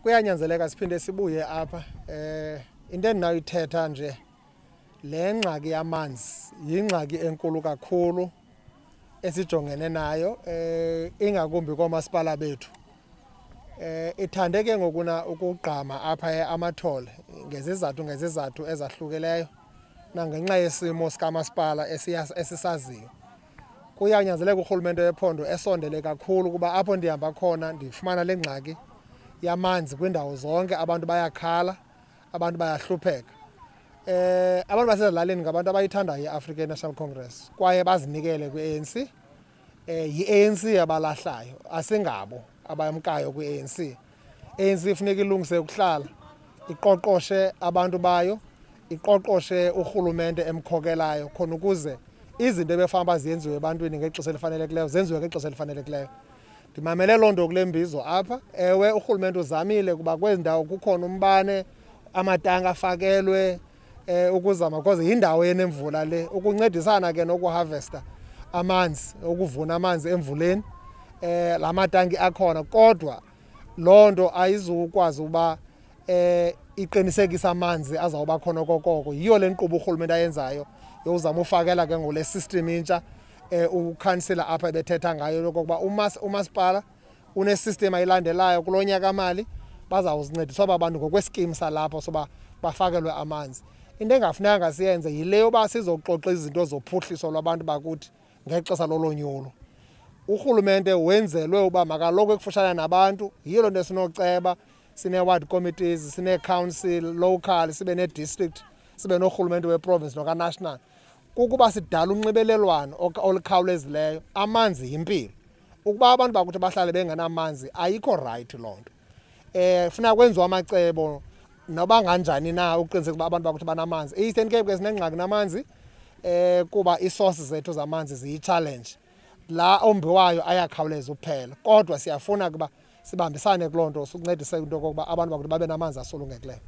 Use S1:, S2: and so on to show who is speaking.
S1: Kuyanyanzeleka siphinde sibuye apha. Into endinoyithetha nje, le ngxaki yamanzi yingxaki enkulu kakhulu esijongene nayo, ingakumbi koomasipala bethu. Ithande ke ngokuna ukugqama apha eAmathole ngezizathu ezahlukileyo nangenxa yesimo sikamasipala esisaziyo. Kuyanyanzeleka urhulumente wephondo esondele kakhulu kuba apho ndihamba khona ndifumana le ngxaki yamanzi kwiindawo zonke. Abantu bayakhala, abantu bayahlupheka. Abantu basezilalini ngabantu abayithandayo i-African National Congress kwaye bazinikele kwi-ANC. Yi-ANC abalahlayo, asingabo abayamkayo kwi-ANC. ANC ifuneka ilungise ukuhlala, iqoqoshe abantu bayo, iqoqoshe urhulumente emkhokelayo khona ukuze izinto ebefamba ziyenziwe ebantwini ngexesha elifanelekileyo zenziwe ngexesha elifanelekileyo. Ndimamele loo nto kule mbizo apha. Ewe, urhulumente uzamile kuba kwezi ndawo kukhona umbane, amatanki afakelwe, ukuzama because yindawo enemvula le, ukuncedisana ke nokuharvesta amanzi, ukuvuna amanzi emvuleni, la matanki akhona, kodwa loo nto ayizukwazi uba iqinisekise amanzi azawuba khona okokoko. Yiyo le nkqubo urhulumente ayenzayo yozama ufakela ke ngole system intsha, ukhansila apha ebethetha ngayo lokokuba umasipala une-system ayilandelayo kulo nyaka mali, bazawuzincediswa aba bantu ngokwesikimu salapho soba bafakelwe amanzi. Into engafunekanga siyenze yile yoba sizoxoxa izinto zophuhliso lwabantu bakuthi ngexesha lolonyulo. Urhulumente wenzelwe uba makaloko ekufutshane nabantu. Yiyo loo nto sinoceba, sinee-ward committees, sinee-council local, sibe nee-district, sibe norhulumente weprovince noka-national. Kukuba sidala unxibelelwano olukhawulezileyo. Amanzi yimpilo. Ukuba abantu bakuthi bahlale bengenamanzi, ayikho rayithi loo nto. Funeka kwenziwe amacebo noba nganjani na ukuqiniseka uba abantu bakuthi banamanzi. E-Eastern Cape ke sinengxaki namanzi, kuba ii-sources zethu zamanzi ziyi-challenge. La ombiwayo ayakhawuleza ukuphela, kodwa siyafuna ukuba sibambisane kuloo nto, sincedise into yokokuba abantu bakuthi babe namanzi asulungekileyo.